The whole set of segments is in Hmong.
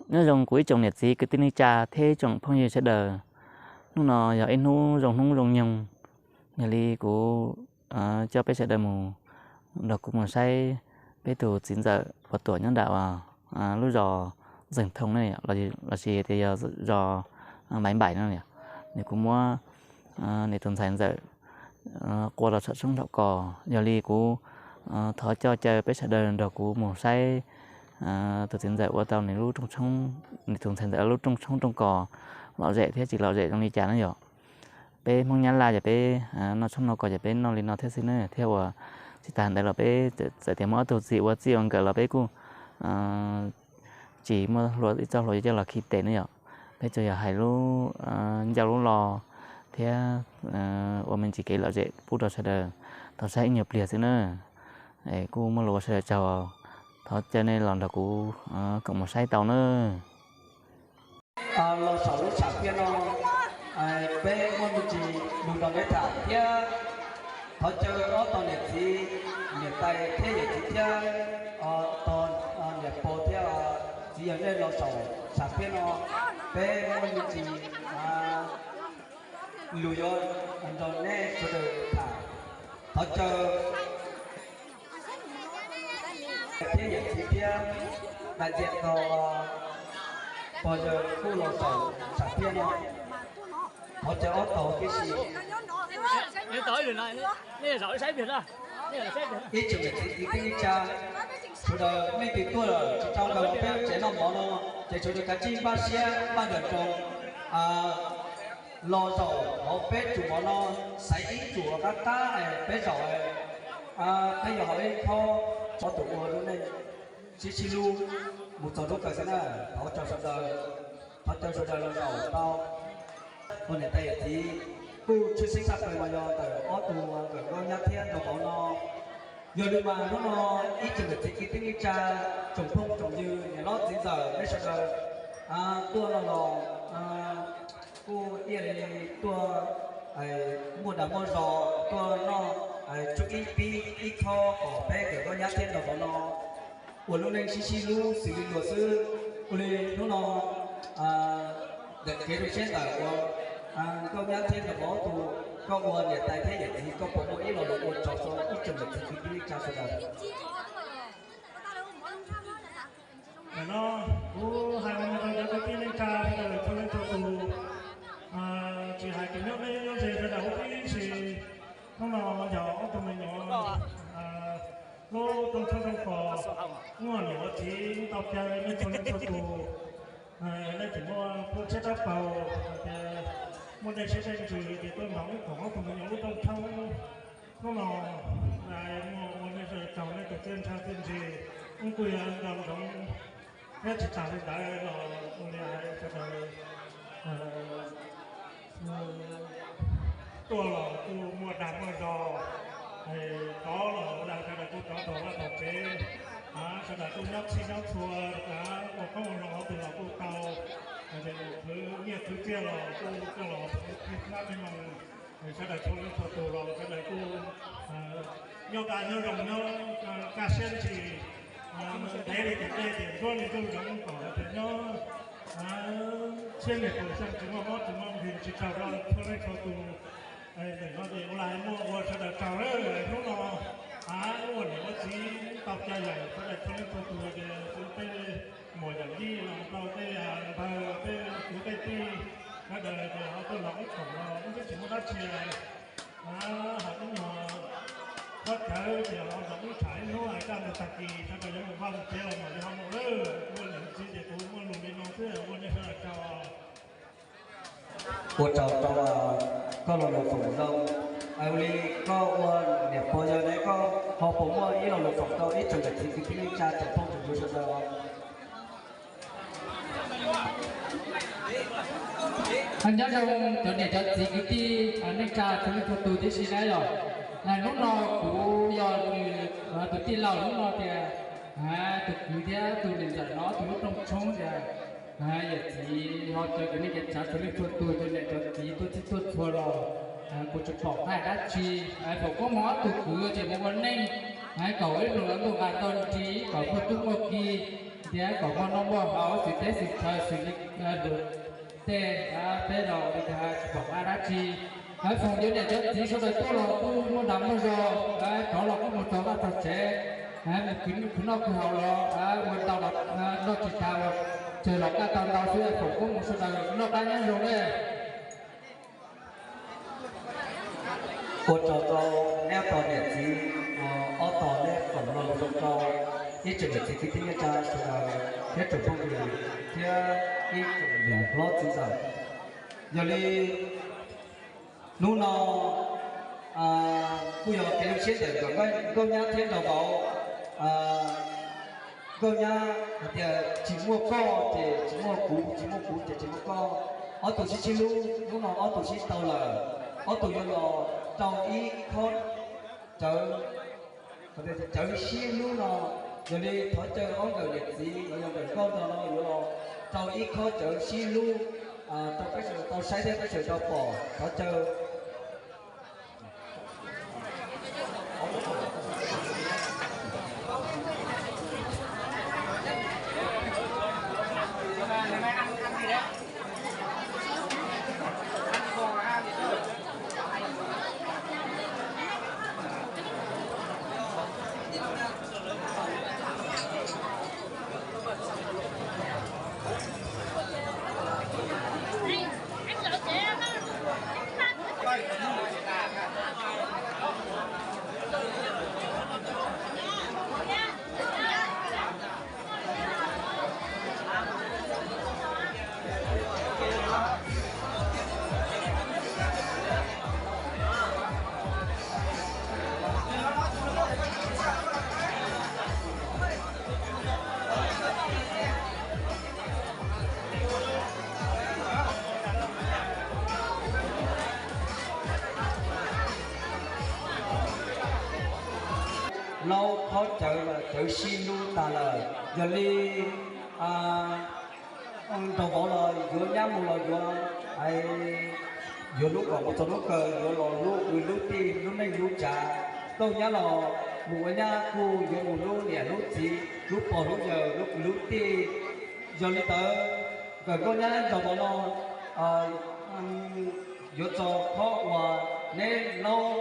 Nyob zoo kuv ib tsoom niam txiv kwv tij neej tsa thiab ib tsoom phooj ywg sawv daws. Hnub no yog ib hnub zoo hnub zoo nyoog, yog li kuv coj peb sawv daws mus nrog kuv mus saib peb tus txiv ntxawm Pov Tuam nyob nram lub zos Zeeg Thoo ne, lossis tias yog zos Npaim Npaim no. Nws kuj muab nws tus ntxhais ntxawm qua los saum tshoob nraum kos, yog li kuv thov coj caw peb sawv daws nrog kuv mus saib tus txiv ntxawm ua tau nws lub rooj tshoob, nws tus ntxhais ntxawm lub rooj tshoob rooj kos lom zem thiab tsis lom zem zoo li cas na yom. Peb Hmoob Nyab Laj ces peb noj tshoob noj kos ces peb noj li no thiab xwb na, thiab uas tsis tas ntawd los peb txawm tias muaj ob tug txiv ua txij ua nkawm los peb kuj tsis muaj ib txoj hlua coj los khi tes na yom. Peb tsuas yog hais lub ncauj lub lo thiab ua me ntsis kev lom zem pub rau sawv daws tau saib ib nyuag pliag xwb na. Kuj muaj lus ua sawv daws tsaug, thov caw nej los nrog kuv koom mus saib tau na. Los saum lub sam phiaj no, peb muaj me ntsis lus nrog peb tham thiab thov caw ob tog niam txiv, niam tais thiab yawm txiv thiab tog niam pog thiab txiv yawg nej los saum sam phiaj no, peb muaj me ntsis lus yuav nrog nej sawv daws tham. Thov caw thiab yawm txiv thiab daim tiam tog pog yawg kuj los saum sam phiaj no, thov caw ob tog tib si. Ib tsoom niam txiv kwv tij neej tsa sawv daws, leej twg tuaj tsis tau los peb tsev noj mov no ces sawv daws kav tsij npaj siab npaj nrawm nroos los zaum hauv peb tsum mov no, xaiv ib tsum qab qab peb zaum. Peb yog hauv ib khob tsov tus ua lub neej sib sib hlub mus txog lub kawg xwb na. Thov caw sawv daws, thov caw sawv daws los zaum tau. Ua niam tais yawm txiv kuj tshwj xeeb tshaj plaws mas yog ntawm ob tug nkawm nkauj nyab thiab nraug vauv no. Yog li mas hnub no ib tsoom niam txiv kwv tij neej tsa, tsoom phooj tsoom ywg niam hlob txiv ntxawm peb sawv daws tuaj no los kuj ib yam li tuaj muaj dag muaj zog tuaj noj tsub ib pib ib khob kom peb nkawm nkauj nyab thiab nraug vauv no ua lub neej sib sib hlub xws li luag xwb. Ua li hnub no ntawm kev zoo siab ntawm uas nkauj nyab thiab nraug vauv tus, koj ua niam tais thiab yawm txiv koj puas muaj ib lo lus ua tsaug rau ib tsoom niam txiv kwv tij neej tsa sawv daws? Ntawm no kuv hais ua no rau cov kwv tij neej tsa sawv daws txhua leej txhua tus, tsis hais tias nyob deb nyob ze sawv daws huv tib si. Hnub no yog ob tug me nyuam lub rooj tshoob rooj kos, muaj niam ua txiv tau caw nej txhua leej txhua tus, nej tseem muaj pub tshiab rab paug hais tias muaj dej siab dej ntsws ces tuaj nrog wb koom ob tug me nyuam lub rooj tshoob. Hnub no muaj ua nej sawv daws tsaug nej tus txiaj ntsha txiaj ntsig, wb kuj yuav nco ntsoov thiab tsis tas li ntawd los ua li hais sawv daws tuaj los kuj muaj dag muaj zog, rov los ua li sawv daws kuj rov tau vaj tau tsev, sawv daws kuj nyob txhij nyob txhua, ua qoob ua loo qhov twg los kuj tau, nyiaj khwv txiaj los kuj coj los hlab peb moos, sawv daws txhua leej txhua tus los sawv daws kuj nyob kaj nyob zoo nyob kaj siab ntsig, ntev li tus dej ces ntsuab li ntuj zoov kom hais tias nyob siab nqis tus xyeej tsis muaj mob tsis muaj nkeeg. Tsis tsaug rau txhua leej txhua tus. Ntawm no ces ua li muaj ua sawv daws tsaug lawm. Hnub no ua niam ua txiv tau caw lawm, sawv daws txhua leej txhua tus ces tej muam yawm yij los tau tej npawg tej kwv tej tij sawv daws ces ho tuaj nrog wb koom los wb twb tsis muaj dab tsi, ho wb nyuag qhuab cawv ces ho nrog wb tham ib hnub, kaj ntug tag kis sawv daws yuav mus vaj mus tsev los mam li ho mus lawm. Ua niam ua txiv ces kuv muaj lus li no xwb, ua nej sawv daws tsaug. Ua tsaug rau koj lo lus foom zoo. Ua li koj ua niam pog yawg ne, koj ho puas muaj ib lo lus foom rau ib tsoom niam txiv kwv tij neej tsa tsoom phooj tsoom ywg sawv daws? Nyob zoo cov niam cov txiv kwv tij neej tsa txhua leej txhua tus tib si na yom. Hnub no kuv yog nws tus tij laug hnub no tias tus kwv thiab tus niam ntxawm no tus lub rooj tshoob tias yawm txiv ho caw cov neej cov tsav txhua leej txhua tus, cov niam cov txiv tuaj txhij tuaj txhua los kuv tsis pom qab hais dab tsi. Foom koob hmoov ob tug kwv ces mus ua neej kom ib nus los ntuj nqa tau nrig, kom muaj tub muaj ki, Thiab kom muaj noj muaj haus, xwm teb xwm chaw, xws li luag tej, peb los li ntawd tsis pom qab dab tsi. Foom cov niam cov txiv sawv daws tuaj los kuj muaj dag muaj zog, rov los kuj mus txog vaj txog tsev, mus khwv noj khwv haus los ua ntau los noj tsis tas, tsawg los kaj tau ntau xwb, foom koob hmoov sawv daws noj qab nyob zoo ne. Ua tsaug rau neb ob tog niam txiv, ob tog neb foom lo lus zoo rau ib tsoom niam txiv kwv tij neej tsa sawv daws thiab tsoom phooj ywg thiab ib tsoom niam hlob txiv ntxawm. Yog li hnub no kuj yog kev zoo siab ntawm nkauj nyab thiab nraug vauv. Nkauj nyab hais tias tsis muaj koj ces tsis muaj kuv, tsis muaj kuv ces tsis muaj koj. Ob tug sib sib hlub, hnub no ob tug sib tau lawm, ob tug yuav los rau ib khob cawv, cawv sib hlub no. Yog li thov caw ob nkawm niam txiv los yog nkawm nkauj nraug no yuav los rau ib khob cawv sib hlub rau peb sawv daws tau saib thiab peb sawv daws tau pom. Thov caw. Laub khob cawv los cawv sib hlub tas lawm, yog li nraug vauv los yuav nyab mus los yuav, yuav hlub kom mus txog hnub kawg, yuav los hlub kwv hlub tij hlub neej hlub tsav. Nkauj nyab los mus ua nyab kuj yuav mus hlub niam hlub txiv, hlub pog hlub yawg, hlub kwv hlub tij. Yog li ntawd, nkawm nkauj nyab nraug vauv no yuav tso khob uas neb laub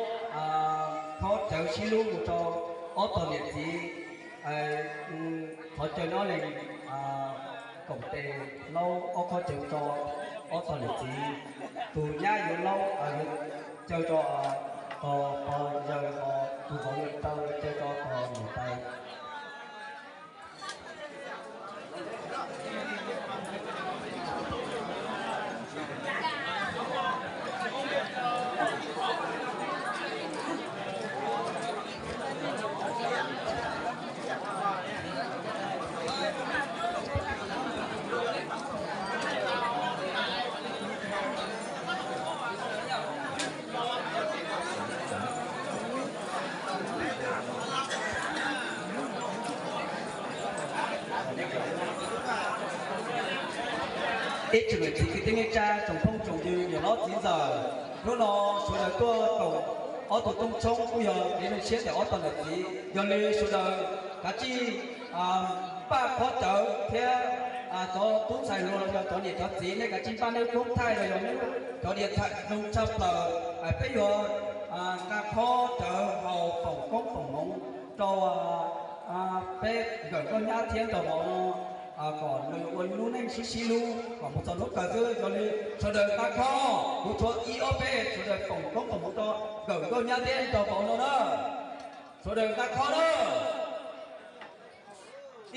khob cawv sib hlub mus rau ob tog niam txiv. Thov caw neb ob leeg koom tes laub ob khob cawv tso ob tog niam txiv. Tus nyab yuav laub, yuav caw tso tog pog yawg, tus vauv yuav caw tso tog niam tais. Ib tsoom niam txiv kwv tij neej tsa, tsoom phooj tsoom ywg, niam hlob txiv ntxawm, hnub no sawv daws tuaj koom ob tug tooj tshoob kuj yog kev zoo siab ntawm ob tog niam txiv. Yog li sawv daws kav tsij npaj khob cawv thiab cov tub ntxhais hluas los yog cov niam cov txiv, nej kav tsij npaj neb lub koob thaij los yog neb cov diav thaim zoo tshaj plaws. Peb yuav nqa khob cawv haus foom koob foom hmoov rau peb nkawm nkauj nyab thiab nraug vauv no, kom nws ua lub neej sib sib hlub kom mus txog hnub kawg xwb. Yog li sawv daws nqa khob, kuv tshuav ib ob peb, sawv daws foom koob foom hmoov rau nkawm nkauj nyab thiab nraug vauv no na. Sawv daws nqa khob na.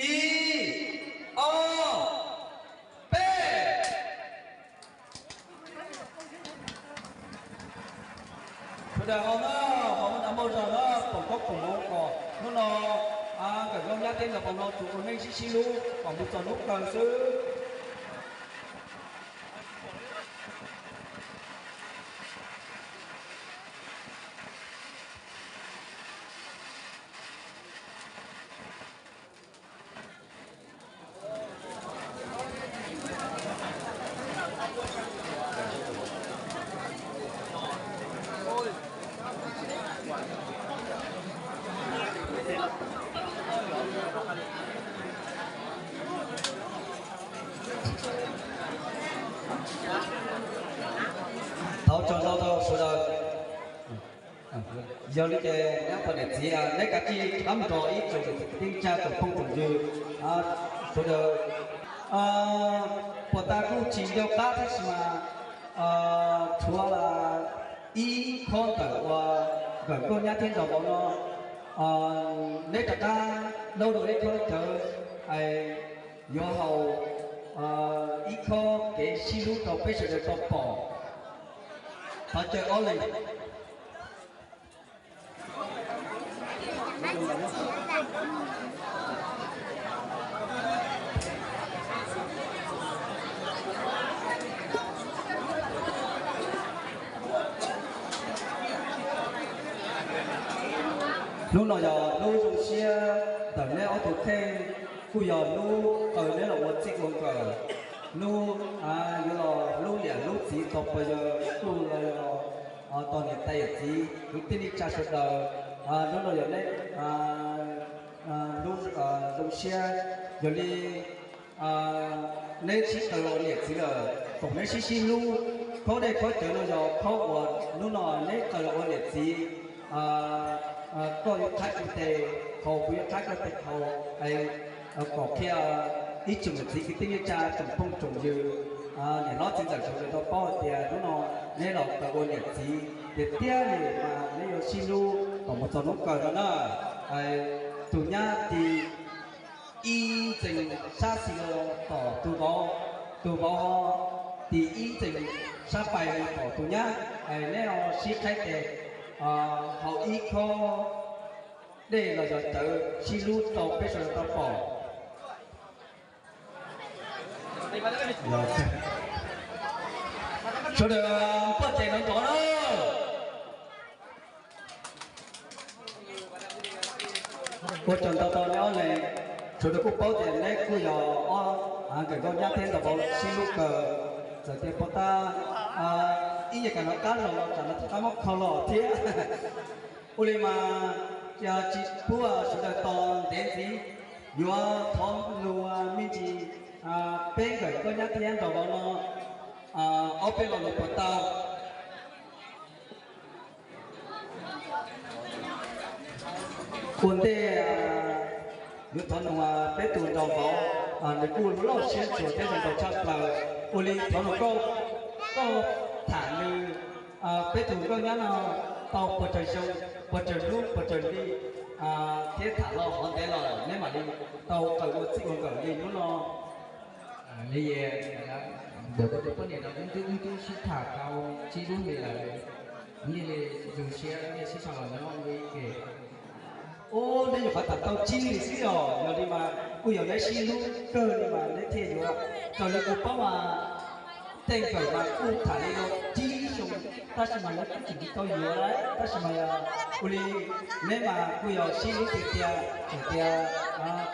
Ib, ob, peb. Sawv daws haus na, haus na, muaj zog na, foom koob foom hmoov kom hnub no nkawm nkauj nyab thiab nraug vauv no tsuas ua neej sib sib hlub kom mus txog hnub kawg xwb. Thov tsaug ntau rau sawv daws. Yog li ces nyab pog niam txiv, neb kav tsij rov mus rau ib tsoom tij tsa tsoom phooj tsoom ywg sawv daws. Puas tas kuj tsis ncau qab tab sis mas tshuav ib khob ntawm uas nkawm nkauj nyab thiab nraug vauv no, neb rov qab laub rau ib khob cawv, yuav haus ib khob kev sib hlub rau peb sawv daws tau pom. Thov caw ob leeg. Hnub no yog hnub zoo siab ntawm neb ob tug kheej, kuj yog hnub uas neb los ua txij ua nkawm, hnub yuav los hlub niam hlub txiv txog puas yog kuj los yog tog niam tais yawm txiv kwv tij neej tsa sawv daws. Hnub no yog neb hnub zoo siab, yog li neb sib tawm los niam txiv lawm, kom neb sib sib hlub. Khob dej khob cawv no yog khob uas hnub no neb tawm los ua niam txiv, koj yuav qhab kuv tes hau, kuv yuav qhab koj tes hau, kom qhia ib tsoom niam txiv kwv tij neej tsa tsoom phooj tsoom ywg, niam hlob txiv ntxawm sawv daws tau paub hais tias hnub no neb los tawm ua niam txiv tiag tiag li mas neb yuav sib hlub kom mus txog hnub kawg no na. Tus nyab tis ib ntxees sab xis los tom tus vauv, tus vauv ho tis ib ntxees sab pais los tom tus nyab. Neb ho sib qhaib tes haus ib khob dej los yog cawv sib hlub rau peb sawv daws tau pom. Sawv daws npuaj tes nrov nrov na. Ua tsaug ntau rau neb ob leeg, sawv daws kuj paub tias neb kuj yog ob nkawm nkauj nyab thiab nraug vauv sib hlub kawg. Txawm tias puas tas ib yam kam no qab los los tsam no thiaj qab muab kho los thiab. Ua li mas tsis pub sawv daws tos ntev ntxiv, yuav thov nug me ntsis peb nkawm nkauj nyab thiab nraug vauv no ob peb lo lus puas tau? Ua ntej yuav thov nug peb tus nraug vauv, nws kuj loj siab tshua thiab zoo nraug tshaj plaws. Ua li thov nug koj, koj tham nws, peb tus nkauj nyab no tau puas raws zoo, puas raws hnub puas raws hli, thiab tham los qhov ntev los neb mam li tau qawm ua txij ua nkawm li hnub no. Li ntawm kuv tus poj niam no wb twb wb twb sib tham tau tsib lub hlis lawm, nyiaj li zoo siab nyiaj sib sau los nyob ua ib ke. Ub, neb nyuam qhuav tham tau tsib hlis xwb os, yog li mas kuj yog neb sib hlub kawg li mas neb thiaj yuav. Raws li kuv paub mas tej nkawm mas kuj tham li no tsib xyoo, tab sis mas lawv twb tseem tsis tau yuav lawm, tab sis mas ua li neb mas kuj yog sib hlub tiag tiag, tseem tias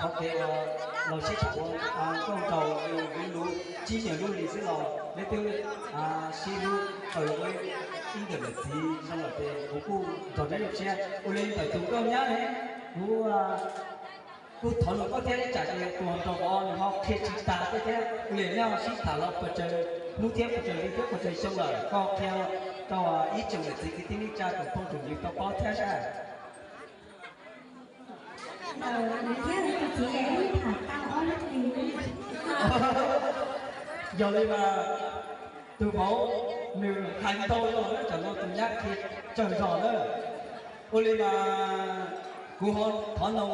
qhov kev uas los sib tham ua nkauj nraug luv luv tsib nyuag lub hlis xwb los neb twb sib hlub tau ib nkawm niam txiv zoo lawm ces kuv kuj nrog neb zoo siab. Ua li ntawm tus nkauj nyab ne, kuv kuj thov nug koj thiab, ib tsam ces tus nraug vauv nws ho qhia tsis tas thiab thiab, ua li neb ho sib tham los puas tsawg hnub thiab puas tsawg hli thiab puas tsawg xyoo lawm, koj qhia rau ib tsoom niam txiv kwv tij neej tsa tsoom phooj tsoom ywg tau paub thiab saib. Ntawm nws thiab nws tus txiv es wb tham tau ob lub hlis. Yog li mas tus vauv nws hais ntau zog na, tsam no tus nyab qhia tsawg zog na. Ua li mas kuv ho thov nug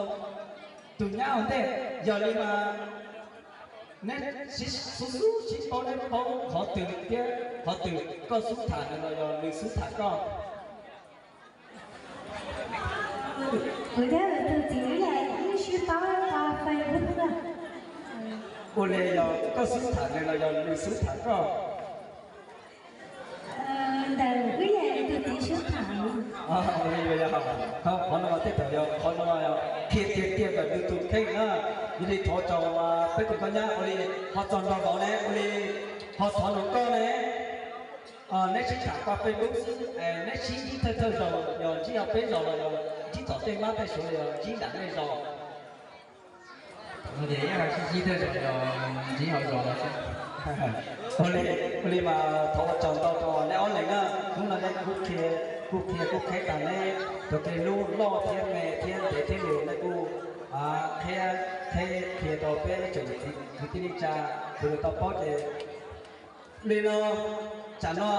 tus nyab ua ntej, yog li mas neb xub xub sib paub, neb paub qhov twg thiab qhov twg, koj xub tham nws los yog nws xub tham koj? Kuv thiab kuv tus txiv wb sib paub qua Facebook na. Ua li yog koj xub tham nws los yog nws xub tham koj? Ntawm wb yog tus txiv xub tham. Qhov no mas tej thaum yog qhov no qhia tiag tiag ntawm nws tus kheej na. Yog li thov txog peb tus nkauj nyab ua li, ho txog nraug vauv ne ua li, ho thov nug koj ne, neb sib tham qua Facebook xwb, neb sib ntsib thawj thawj zaus yog ntsib hauv peb zos los yog ntsib tom tej mab tej suav los yog ntsib nram nej zos? Ua li, ua li mas thov ua tsaug ntau rau neb ob leeg na, hnub no neb kuj qhia, kuj qhia kuj qheb tas neb cov kev hlub loj thiab me thiab ntev thiab lus neb kuj qhia, qhia, qhia rau peb ib tsoom niam txiv kwv tij neej tsa sawv daws tau paub ces li no, tsam no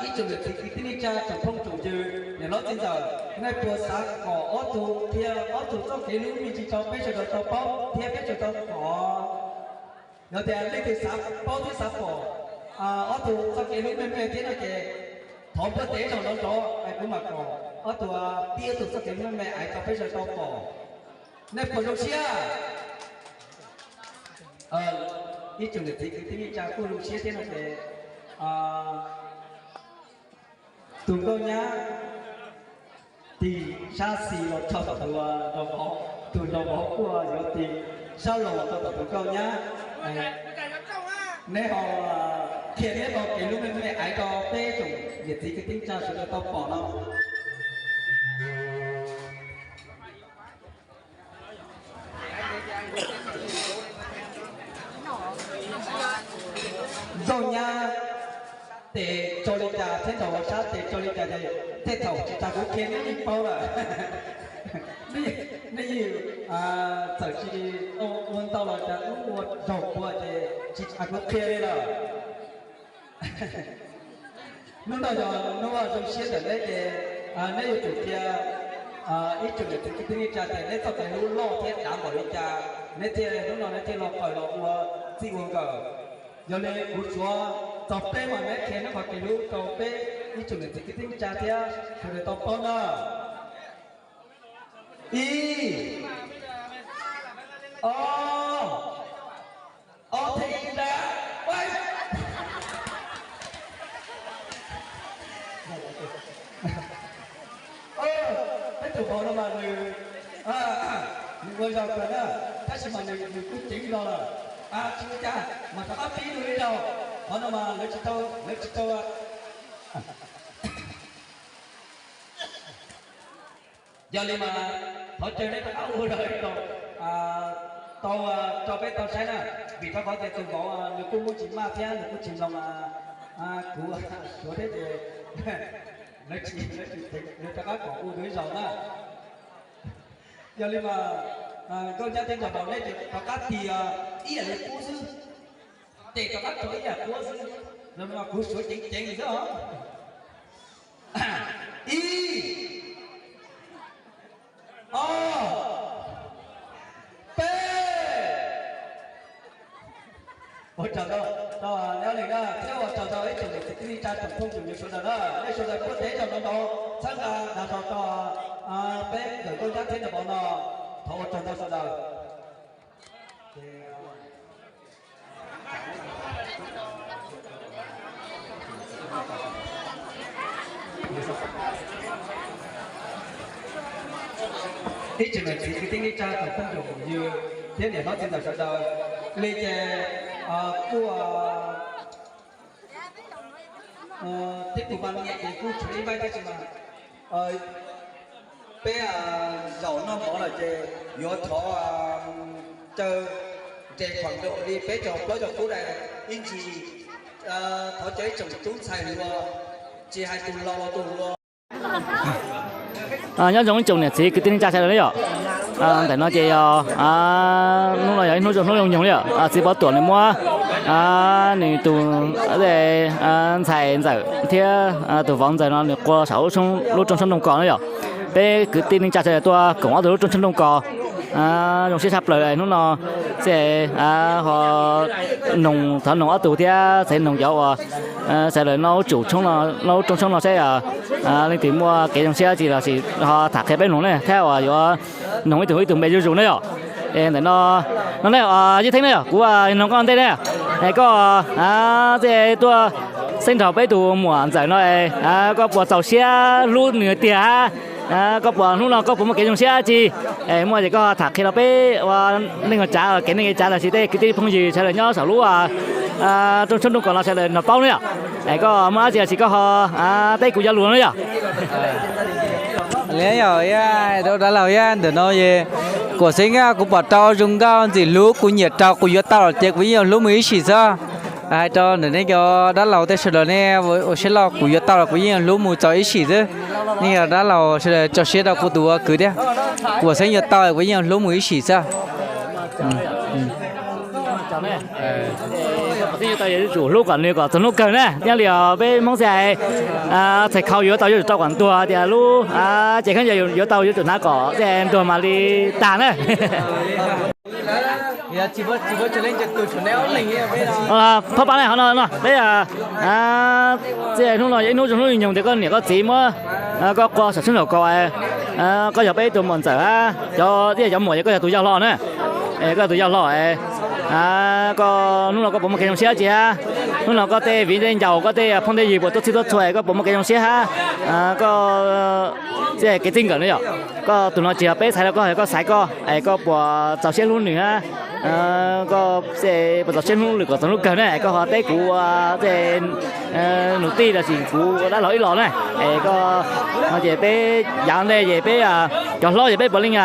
ib tsoom niam txiv kwv tij neej tsa tsoom phooj tsoom ywg niam hlob txiv ntxawm, nej puas xav kom ob tug thiab ob tug txoj kev hlub me ntsis rau peb sawv daws tau paub thiab peb sawv daws tau pom? Yog tias leej twg xav paub thiab xav pom ob tug txoj kev hlub me me thiab no ces thov npuaj tes zaum nrov nrov es kuv mam kom ob tug, pib ob tug txoj kev hlub me me aiv rau peb sawv daws tau pom. Nej puas zoo siab? Ib tsoom niam txiv kwv tij neej tsa kuj zoo siab thiab no ces tus nkauj nyab tig sab xis los txog tom tus, tus nraug vauv kuj yuav tig sab laug los txog tom tus nkauj nyab. Neb ho qhia neb txoj kev hlub me me aiv rau peb tsoom niam txiv kwv tij neej tsa sawv daws tau pom no. Nkauj nyab tes tso li cas thiab nraug vauv sab tes tso li cas ces tej thaum tsis tas kuv qhia neb yeej paub lawm. Neb yeej txawm tsis ua ntau los cas ua zaug ua ces tsis tas kuv qhia li lawm. Hnub no yog hnub zoo siab ntawm neb ces neb yuav tsum qhia ib tsoom niam txiv kwv tij neej tsa tias neb txoj kev hlub loj thiab dav npaum li cas neb thiaj hnub no neb thiaj los qawm los ua txij ua nkawm. Yog li kuv suav txog pleb mas neb qhia neb qhov kev hlub rau peb ib tsoom niam txiv kwv tij neej tsa thiab sawv daws tau paub na. Ib, ob, ob thiab ib nrab. Peb tus vauv no mas nws, nws ua zaug kawg na, tab sis mas nws, nws kuj ceev zog lawm. Tsis ua cas, mas rov qab pib dua ib zaug. Qhov no mas lawv tsis tau, lawv tsis tau. Yog li mas thov caw neb rov qab ua zaug ib zaug, tau, tso peb tau saib na, vim rau qhov tias tus vauv nws kuj muaj tsis maj thiab nws kuj tsis mloog kuv suav thiab ces lawv tsis, lawv tsis, lawv rov qab kom ua dua ib zaug na. Yog li mas nkauj nyab thiab nraug vauv neb ces rov qab tig ib yam li qub xwb, ces rov qab rau ib yam qub xwb, los kuv suav ceev ceev xwb os. Ib, ob, peb. Ua tsaug rau neb ob leeg na, thiab ua tsaug rau ib tsoom niam txiv kwv tij neej tsa tsoom phooj tsoom ywg sawv daws na, nej sawv daws npuaj tes zaum nrov nrov txhawb nqa dag zog rau peb nkawm nkauj nyab thiab nraug vauv no. Thov ua tsaug ntau sawv daws. Ib tsoom niam txiv kwv tij neej tsa tsoom phooj tsoom ywg thiab niam hlob txiv ntxawm sawv daws, li ces kuj tib tug mas nyiam ces kuj tshuav ib npaib tab sis mas peb zaum noj mov lawm ces yuav thov caw nres khuam nkaus li peb caug plaub caug qub daim ib ntsis, thov caw ib tsoom tub ntxhais hluas, tsis hais tus laus los tus hluas. Nyob zoo ib tsoom niam txiv kwv tij neej tsa sawv daws na yom. Ntawm no ces yog, hnub no yog ib hnub zoo, hnub zoo nyoog li yom. Txiv Pov Tuam nws muab nws tus ntxhais ntxawm thiab tus vauv ntxawm no nws qua saum lub rooj tshoob nroog kos na yom. Peb kwv tij neej tsa sawv daws tuaj koom ob tug lub rooj tshoob nroog kos zoo siab tshaj plaws hnub no. Xij ho noog, thov noog ob tug thiab txhais noog cov uas sawv daws noj lub rooj tshoob no saib leej twg muaj kev zoo siab tsis los sis ho tham qhia peb mloog ne thiab uas yuav noog ib tug ib tug npe zuj zus na yom. Es ntawm no, no ne, Yij Theeb ne yom, kuv noog koj ntej ne, es koj tuaj xeeb nraug peb tus muam ntxawm no, koj puas txaus siab hlub nws tiag? Koj puas, hnub no koj puas muaj kev zoo siab tsi? Es muaj ces koj tham qhia rau peb ua neej ua tsav, kev neej kev tsav los sis tej kwv tij phooj ywg sawv daws nyob saum lub rooj tshoob nroog kos no sawv daws nrog paub ne yom. Es koj muaj dab tsi los sis koj ho teb kuv cov lus no yom. Li yog, dab laug, ntawm no es Kuam Xeeb, kuv pom tau zoo nkauj ntxim hlub, kuv nyiam raug kuv yuav tau lawm ces kuv yeej yuav hlub mus ib sim xwb. Hais rau ntawm nej cov dab laug tej sawv daws nej ua siab loj, kuv yuav tau los kuv yeej yuav hlub mus txaus ib sim xwb. Nej cov dab laug sawv daws tso siab rau kuv tus ua kwv thiab. Kuam Xeeb yuav tau kuv yeej yuav hlub mus ib sim xwb. Yuav tsum hlub kom nws kom txog hnub kawg na, thiaj li os peb Hmoob xia hais, txhais khau yuav tau yuav tsum rau kom ntuag tias lub ces khaub ncaws yuav tau yuav tsum hnav kom tej ntuag mam li tag na. Phab pab ne, peb hnub no yog ib hnub zoo hnub nyoog tias koj niam koj txiv muab koj qua saum sab nraum ko, koj yog peb ib tug muam ntxawm hab cov, cov muam ces koj yog tus yau hlo na. Koj yog tus yau hlo, koj hnub no koj puas muaj kev zoo siab tsi hab? Hnub no koj tej viv tej ncaus koj tej phooj tej ywg puas tuaj txhij tuaj txhua, koj puas muaj kev zoo siab hab? Koj kev txij nkawm no yog koj tus no tsis yog peb xaiv rau koj, yog koj xaiv koj es koj puas txaus siab hlub nws hab? Koj puas txaus siab hlub nws kom txog hnub kawg ne? Koj ho teb kuv ua tej nus tij los sis kuv dab laug ib los na, es koj no ces peb yav ntej ces peb cov hlob ces peb puav leej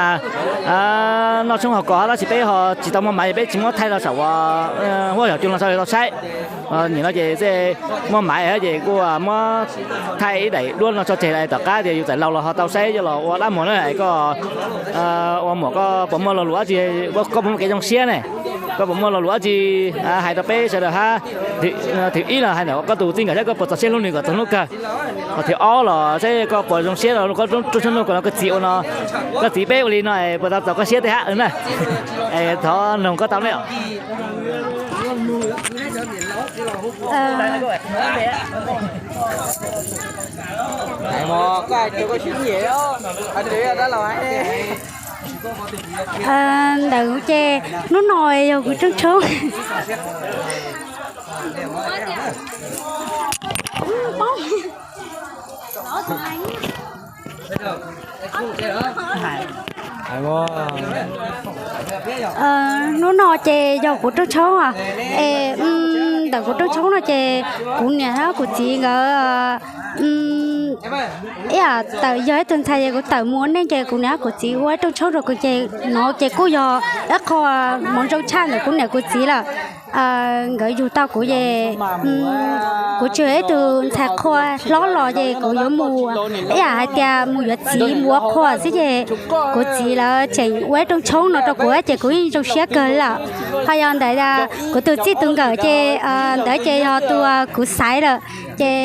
noj tshoob haus kos hab, tab sis peb ho tsis tau muaj maiv ces peb tsis muab thaij los saum huab cua no tau saib. Nim no ces muaj maiv ces kuj muab thaij ib daim duab no tso tseg, tom qab tias yus txawm laus los ho tau saib coj los ua dab muag na. Koj ua muam koj puas muaj lo lus dab tsi, koj puas muaj kev zoo siab ne? Koj puas muaj lo lus dab tsi hais rau peb sawv daws hab? Thib ib no hais ntawm koj tus txij nkawm thiab koj puas txaus siab hlub nws kom txog hnub kawg. Ho thib ob los saib koj puas zoo siab rau koj rooj tshoob ntuj ko no koj txiv ua no, koj txiv peb ua li no puas tau txaus koj siab tej hab na? Thov noog koj tau ne. Ntawm ces hnub no yog kuv rooj tshoob. Hnub no ces yog kuv rooj tshoob, es ntawm kuv rooj tshoob no ces kuv niam hab kuv txiv nkawd ib yam tawm yog ib tug ntxhais ces kuv tawm mus ua neej ces kuv niam hab kuv txiv ua ib rooj tshoob rau kuv ces no ces kuj yog ib qho hmoov zoo tshaj ntawm kuv niam kuv txiv lawm. Nkawd yug tau kuv ces kuv tsis yog ib tug ntxhais qhua hlob los ces kuv yuav mus ib yam hais tias mus yuav txiv mus ua qhua xwb ces kuv txiv lawv tseem ua ib rooj tshoob no rau kuv ces kuv yeej zoo siab kawg lawm. Ho yog ntawm kuv tus txij tus nkawm ces ntawd ces yog tus kuv xaiv lawm ces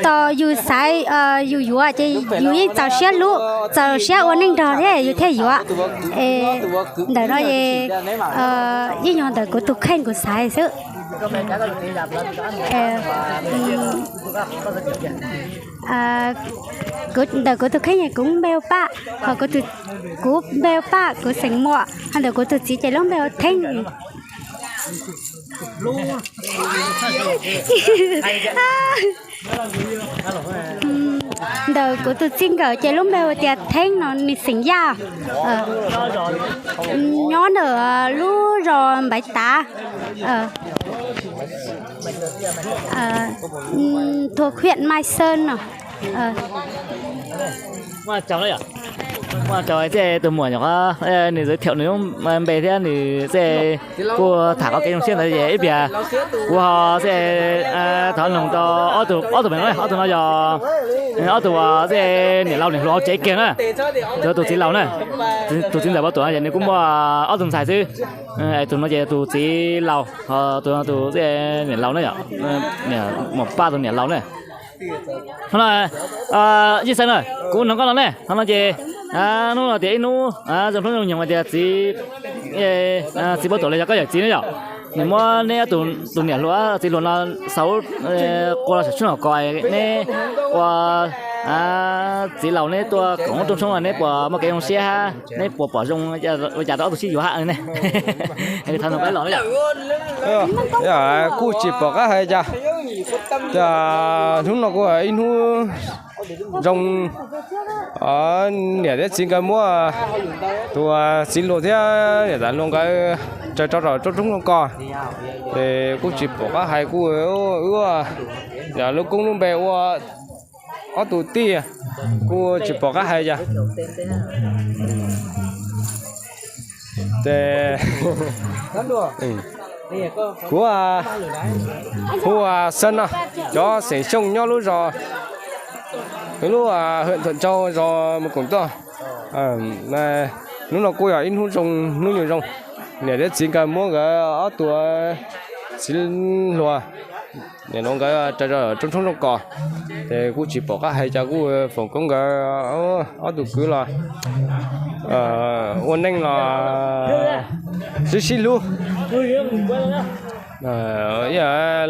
tos yus xaiv yus yuav ces yus yeej txaus siab hlub txaus siab ua neej nrog thiab yus thiaj yuav. Ntawm no es yeej yog ntawm kuv tus kheej kuv xaiv xwb. Ntawm kuv tus kheej kuv npe hu Paj, ho kuv npe hu Paj kuv xeem Muam, ho ntawm kuv tus txiv ces lub npe hu Theeb. Ntawm kuv tus txij nkawm ces lub npe hu tias Theeb no nws xeem Yaj, nyob ntawm lub zos Npaiv Tav, thuộc huyện Mai Sơn no. Muaj tsaug thiab tus muam nyuam qhuav nws giới thiệu nws lub npe thiab nws kuj tham qhov kev zoo siab ntawd ces ib pliag kuv ho thov noog rau ob tug, ob tug no, ob tug no yog ob tug uas niam laus niam hluas hauv tsev kiag na, tus txiv laus na, tus txiv ntxawm Pov Tuam no ces nws kuj muaj ob tug ntxhais xwb. Tus no ces tus txiv laus, ho tus no tus niam laus na yom, Muam Paj tus niam laus na. Qhov no, Yij Xeeb na, kuv noog koj no ne, qhov no ces hnub no tias ib hnub zoo hlub zoo nyoog tias txiv, txiv Pov Tuam los yog koj yawm txiv ne yom, nws muab neb ob tug tus niam hluas txiv hluas no xauv qua los saum tshoob hauv kos, neb ua txiv laus neb tuaj koom rooj tshoob no neb puas muaj kev zoo siab hab, neb puas pom zoo ua cas rau ob tug sib yuav hab ne? Kuj tsis pom qab hais cas, cas hnub no kuj ib hnub zoo, niam thiab txiv nkawd muab tus txiv hluas thiab niam tais hluas nkawd tsaws rau saum rooj tshoob ko, es kuj tsis pom qab hais, kuj wb lub koob lub npe ua ob tug tij, kuj tsis pom qab hais cas. Kuv hu ua Xab no, cov xeem Xyooj nyob lub zos, lub hawm Thuam Tsau zos Mus Koom Toj. Hnub no kuj yog ib hnub zoo, hnub nyoog zoo. Niam thiab txiv nkawd muab nkawd ob tug txiv hluas, niam hluas nkawd raws zog rooj tshoob rooj kos, ces kuj tsis pom qab hais cas kuj foom koob nkawd ob tug kwv los ua neej los sib sib hlub.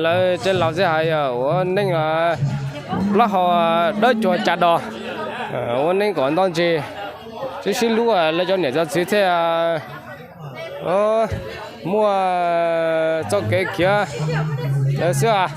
Lawv tej laus xwb hais yog ua neej los plaub hau dawb cuag cas dos, ua neej kom nto ntsis, sib sib hlub lawv cov niam cov txiv thiaj muaj txoj kev khiav xwb.